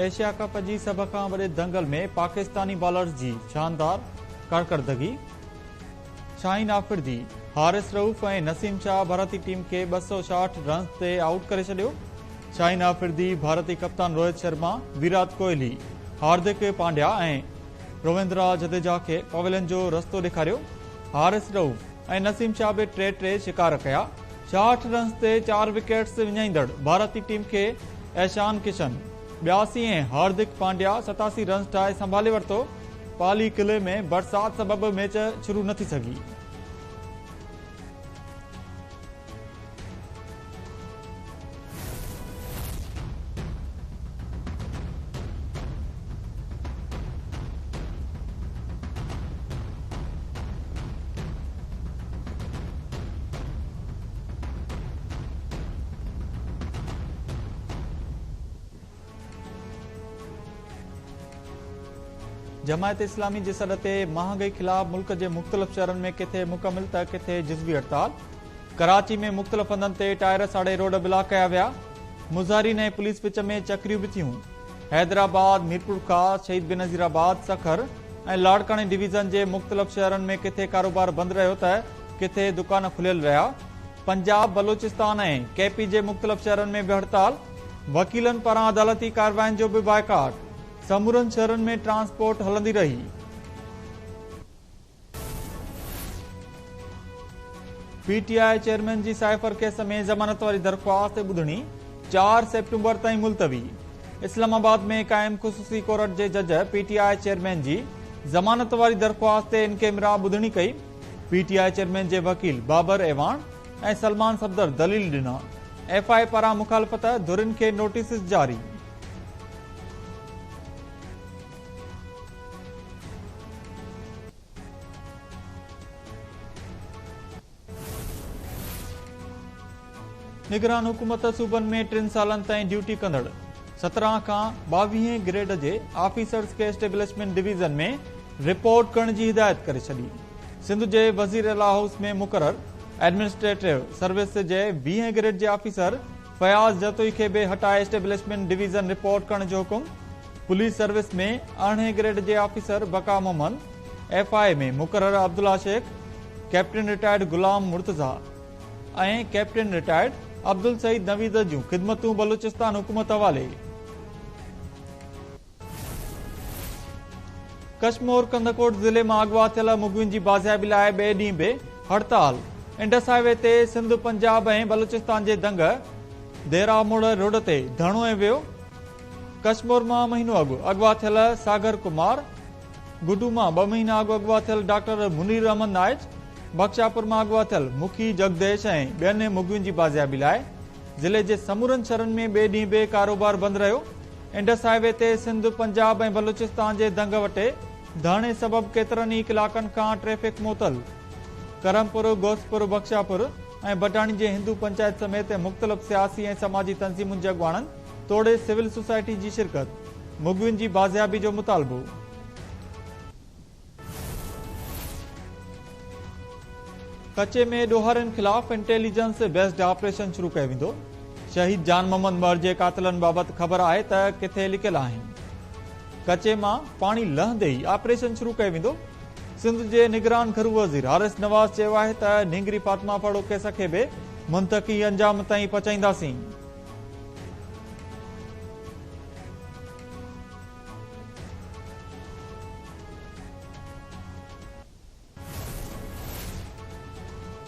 Asia ڪپ جي سڀ کان وڏي دنگل ۾ پاڪستاني بالرز جي شاندار ڪارڪردگي، شاهين آفريدي، حارث رئوف ۽ نسيم شاهه ڀارتي ٽيم کي 260 رنز تي آئوٽ ڪري ڇڏيو. شاهين آفريدي ڀارتي ڪپتان روهت شرما، ويرات ڪوهلي، هاردڪ پانڊيا ۽ رويندرا جديجا کي پويلين جو رستو ڏيکاريو. حارث رئوف ۽ نسيم شاهه به ٽي ٽي شڪار ڪيا. 66 رنز تي چار وڪيٽس وڃائيندڙ ڀارتي ٽيم کي ايشان ڪشن 82 ۽ هاردڪ پانڊيا 87 رنز ٺاهي سنڀالي ورتو. پالي قلعي ۾ برسات سبب ميچ شروع نه ٿي سگهي. جماعت اسلامي جي سڏ تي مهانگائي خلاف ملڪ جي مختلف شهرن ۾ ڪٿي مڪمل ته ڪٿي جزوي هڙتال، ڪراچي ۾ مختلف هنڌن تي ٽائر ساڙي روڊ بلاڪ ڪيا ويا، مظاهرين ۽ پوليس وچ ۾ چڪريون به ٿيون، حيدرآباد، ميرپورخاص، شهيد بينظير آباد، سکر ۽ لاڙڪاڻي ڊويزن جي مختلف شهرن ۾ ڪٿي ڪاروبار بند رهيو ته ڪٿي دڪان کليل رهيا، پنجاب، بلوچستان ۽ ڪي پي جي مختلف شهرن ۾ به هڙتال، وڪيلن پاران عدالتي ڪاررواين جو به بائيڪاٽ، سمورن شهرن ۾ ٽرانسپورٽ هلندي رهي. پي ٽي I chairman جي سائفر ڪيس ۾ ضمانت واري درخواست تي ٻڌڻي 4 سيپٽمبر تائين ملتوي. اسلام آباد ۾ قائم خصوصي ڪورٽ جي جج پي ٽي I chairman جي ضمانت واري درخواست تي ان ڪيمرا ٻڌڻي ڪئي. پي ٽي I chairman جي وڪيل بابر اعواڻ ۽ سلمان صفدر دليل ڏنا. ايف I اي پاران مخالفت ڌرين کي نوٽيسز جاري. نگران حڪومت صوبن ۾ ٽن سالن تائين ڊيوٽي ڪندڙ 17 کان 22 گريڊ جي آفيسرز کي اسٽيبلشمينٽ ڊويزن ۾ رپورٽ ڪرڻ جي هدايت ڪري ڇڏي. سنڌ جي وزير اعليٰ هائوس ۾ مقرر ايڊمنسٽريٽو سروس جي 20 گريڊ جي آفيسر فياض جتوئي کي به هٽائي اسٽيبلشمينٽ ڊويزن رپورٽ ڪرڻ جو حڪم، پوليس سروس ۾ ارڙهين گريڊ جي officer Baqa Muhammad, F I اي ۾ مقرر Abdullah Sheikh, captain retired Ghulam Murtaza ۽ captain retired Abdul Saeed Naveed جون خدمتون بلوچستان حڪومت حوالي. ڪشمور ڪنڌڪوٽ ضلعي مان اغوا ٿيل مغوين جي بازيابي لاء ٻئي ڏينهن به هڙتال، انڊس هاء وي تي سنڌ، پنجاب ۽ بلوچستان جي دنگ ديرا موڙ روڊ تي ڌرڻو هنيو ويو، ڪشمور مان مهينو اڳ اغوا ٿيل ساگر ڪمار، گڊو مان ٻه مهينا اڳ اغوا ٿيل ڊاڪٽر منير احمد نائچ، بخشاپور مان اغوا ٿيل مکي جگديش ۽ ٻين مغوين جي بازيابي لاء ضلعي جي سمورن شهرن ۾ ٻئي ڏينهن به ڪاروبار بند رهيو. انڊس هاء وي تي سنڌ، پنجاب ۽ بلوچستان جي دنگ وٽ ڌرڻي سبب ڪيترن ئي ڪلاڪن کان ٽريفڪ معطل. ڪرمپور، غوثپور، بخشاپور ۽ بٽاڻي جي هندو پنچائت سميت مختلف سياسي ۽ سماجي تنظيمن جي اڳواڻن توڙي سول سوسائٽي جي شرڪت، مغوين جي بازيابي جو مطالبو. ڪچي ۾ ڏوهارين خلاف انٽيليجنس بيسڊ آپريشن شروع ڪيو ويندو، شهيد جان محمد مهر جي قاتلن بابت خبر آهي ته ڪٿي لڪيل آهن، ڪچي مان پاڻي لهندي ئي آپريشن شروع ڪيو ويندو، سنڌ جي نگران گهرو وزير حارث نواز چيو آهي ته نينگري فاطمه ڦڙو ڪيس کي به منطقي انجام تائين پهچائينداسين.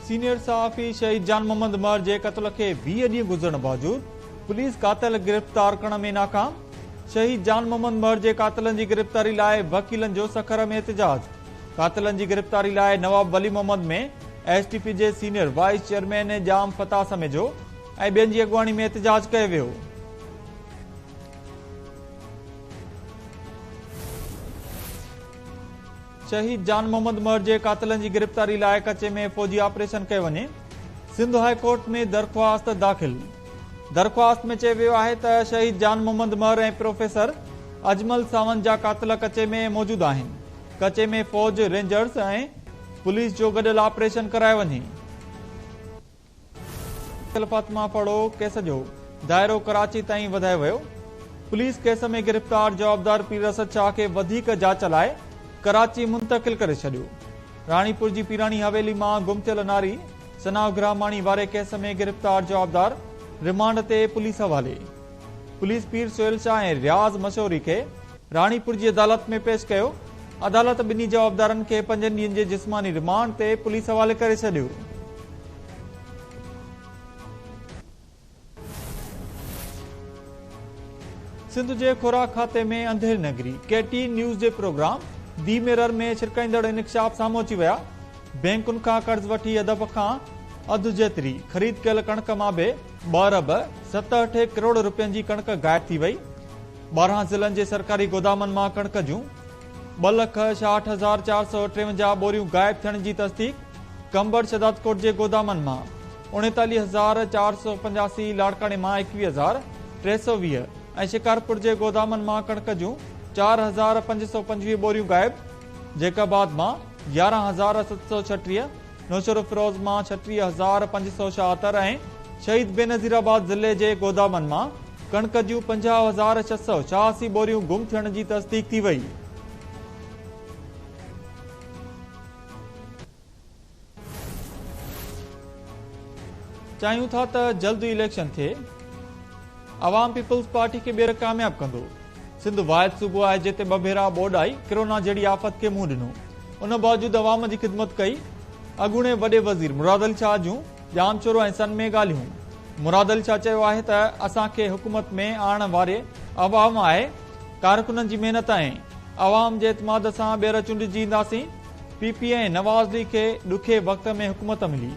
سينيئر صحافي شهيد جان محمد مهر جي قتل کي 20 ڏينهن گذرڻ باوجود پوليس قاتل گرفتار ڪرڻ ۾ ناڪام، شهيد جان محمد مهر جي قاتلن جي گرفتاري لاء وڪيلن جو سکر ۾ احتجاج، قاتلن جي گرفتاري لاء Nawab Wali Muhammad ۾ S T P جي senior vice chairman Jam Fateh Samejo ۽ ٻين جي اڳواڻي ۾ احتجاج ڪيو ويو. شهيد جان محمد مهر جي قاتلن جي گرفتاري لاء ڪچي ۾ فوجي آپريشن ڪيو وڃي، سنڌ هاء ڪورٽ ۾ درخواست داخل، درخواست ۾ چيو ويو آهي ته شهيد جان محمد مهر ۽ پروفيسر اجمل ساوند جا قاتل ڪچي ۾ موجود آهن، ڪچي ۾ فوج، رينجرز ۽ پوليس جو گڏيل آپريشن ڪرايو وڃي. فاطمه ڦڙو ڪيس جو دائرو ڪراچي تائين وڌايو ويو. پوليس ڪيس ۾ گرفتار جوابدار پير اسد شاهه کي وڌيڪ جاچ لاء ڪراچي منتقل ڪري ڇڏيو. راڻيپور جي پيراڻي حويلي مان گم ٿيل ناري ثناء گراماڻي واري ڪيس ۾ گرفتار جوابدار رمانڊ تي پوليس حوالي. پوليس پير سهيل شاهه ۽ رياض مشوري کي راڻيپور جي عدالت ۾ پيش ڪيو. عدالت ٻنهي جوابدارن کي 5 ڏينهن جي جسماني رمانڊ تي پوليس حوالي ڪري ڇڏيو. سنڌ جي خوراڪ کاتي ۾ انڌير نگري، ڪي ٽي نيوز جي پروگرام the mirror ۾ ڇرڪائيندڙ انڪشاف سامهون اچي ويا، بئنڪن کان قرض وٺي هدف کان اڌ جيتري خريد ڪيل ڪڻڪ مان به 2 ارب 67 ڪروڙ رپين جي ڪڻڪ غائب ٿي وئي، 12 ضلعن جي سرڪاري گودامن مان ڪڻڪ جون 2,66,453 ٻوريون غائب ٿيڻ جي تصديق، قمبر شهدادڪوٽ جي گودامن مان 39,485، لاڙڪاڻي مان 21,320 ۽ شڪارپور جي گودامن مان ڪڻڪ جون 4,525 ٻوريون غائب، جيڪب آباد مان 11,736، نوشهروفيروز مان 36,576 ۽ شهيد بينظير آباد ضلعي جي گودامن مان ڪڻڪ جون 50,686 ٻوريون گم ٿيڻ جي تصديق ٿي وئي. چاهيون ٿا ته جلد اليڪشن ٿئي، عوام پيپلز پارٽي کي ٻيهر ڪامياب ڪندو، سنڌ واحد صوبو آهي جتي ٻه ڀيرا ٻوڏ آئي، ڪرونا جهڙي آفت کي منهن ڏنو، ان باوجود عوام جي خدمت ڪئي، اڳوڻي وڏي وزير مراد علي شاهه جون ڄامشورو ۽ سن ۾ ڳالهيون، مراد علي شاهه چيو آهي ته اسان کي حڪومت ۾ آڻڻ واري عوام آهي، ڪارڪنن جي محنت ۽ عوام جي اعتماد سان ٻيهر چونڊجي اينداسين. پي پي ۽ نواز ليگ کي ڏکي وقت ۾ حڪومت ملي،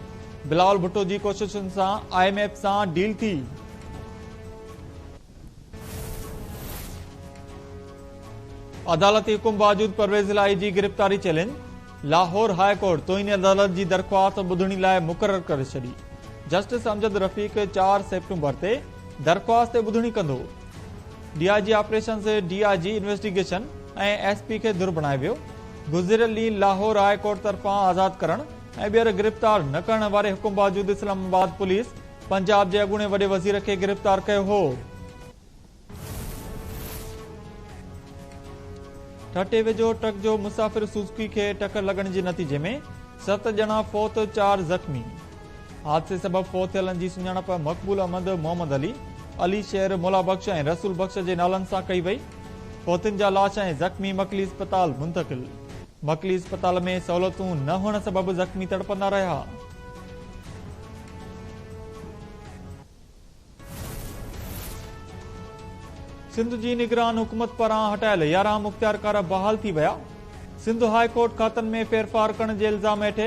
بلاول ڀٽو جي ڪوششن سان I M F سان ڊيل ٿي. عدالتي حڪم باوجود پرويز الاهي جي گرفتاري چئلينج، لاهور هاء ڪورٽ توهين عدالت جي درخواست ٻڌڻي لاء مقرر ڪري ڇڏي، جسٽس امجد رفيق 4 سيپٽمبر تي درخواست تي ٻڌڻي ڪندو. D I G operations, D I G investigation ۽ S P کي ڌر بڻايو ويو. گذريل ڏينهن لاهور هاء ڪورٽ طرفان آزاد ڪرڻ ۽ ٻيهر گرفتار نه ڪرڻ واري حڪم باوجود اسلام آباد پوليس پنجاب جي اڳوڻي وڏي وزير کي گرفتار ڪيو هو. ٺٽي ويجهو ٽرڪ جو مسافر سوزوڪي کي ٽڪر لڳڻ جي نتيجي ۾ 7 ڄڻا فوت، 4 زخمي. حادثي سبب فوت ٿيلن جي سڃاڻپ مقبول احمد، محمد علي، علي شير، مولا بخش ۽ رسول بخش جي نالن سان ڪئي وئي. فوتين جا لاش ۽ زخمي مڪلي اسپتال منتقل. مڪلي اسپتال ۾ سهولتون نه هئڻ سبب زخمي تڙپندا رهيا. سنڌ جي نگران حڪومت پاران هٽايل 11 مختيارڪار بحال ٿي ويا. سنڌ هاء ڪورٽ کاتن ۾ ڦيرڦار ڪرڻ جي الزام هيٺ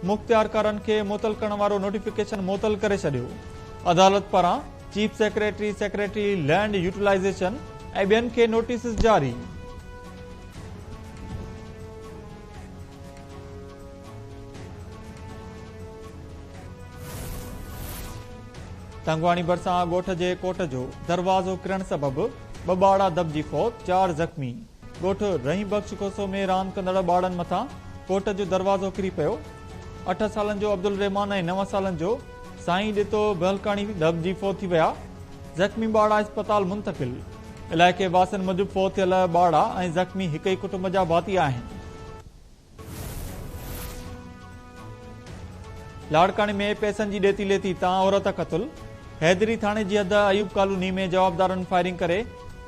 مختيارڪارن کي معطل ڪرڻ وارو نوٽيفڪيشن معطل ڪري ڇڏيو. عدالت پاران chief secretary, secretary land utilisation ۽ ٻين کي نوٽيسز جاري. تنگواڻي ڀرسان ڳوٺ جي ڪوٽ جو دروازو ڪرڻ سبب ٻه ٻارڙا دٻجي فوت، 4 زخمي. ڳوٺ رحيم بخش کوسو ۾ راند ڪندڙ ٻارڙن مٿان ڪوٽ جو دروازو ڪري پيو. 8 سالن جو عبدالرحمان ۽ 9 سالن جو سائين ڏتو بهلڪاڻي دٻجي فوت ٿي ويا. زخمي ٻارڙا اسپتال منتقل. علائقي واسين موجب فوت ٿيل ٻارڙا ۽ زخمي هڪ ئي ڪٽنب جا ڀاتي آهن. لاڙڪاڻي ۾ پئسن جي ڏيتي ليتي تان عورت قتل، حيدري ٿاڻي جي حد ايوب ڪالوني ۾ جوابدارن فائرنگ ڪري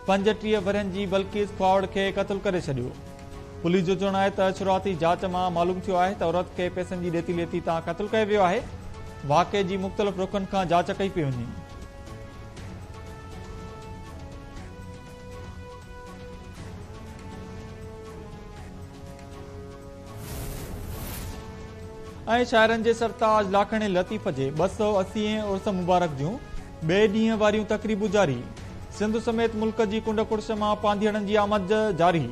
35 ورهين جي بلقيس کهاوڙ کي قتل ڪري ڇڏيو. پوليس جو چوڻ آهي ته شروعاتي جاچ مان معلوم ٿيو آهي ته عورت کي پئسن جي ڏيتي ليتي تان قتل ڪيو ويو آهي، واقعي جي مختلف رخن کان جاچ ڪئي پئي وڃي. ۽ شاعرن جي سرتاج لاکيڻي لطيف جي 280 هين عرس مبارڪ جون ٻئي ڏينهن واريون تقريبون جاري، سنڌ سميت ملڪ جي ڪنڊ ڪڙڇ مان پانڌيئڙن جي آمد جاري.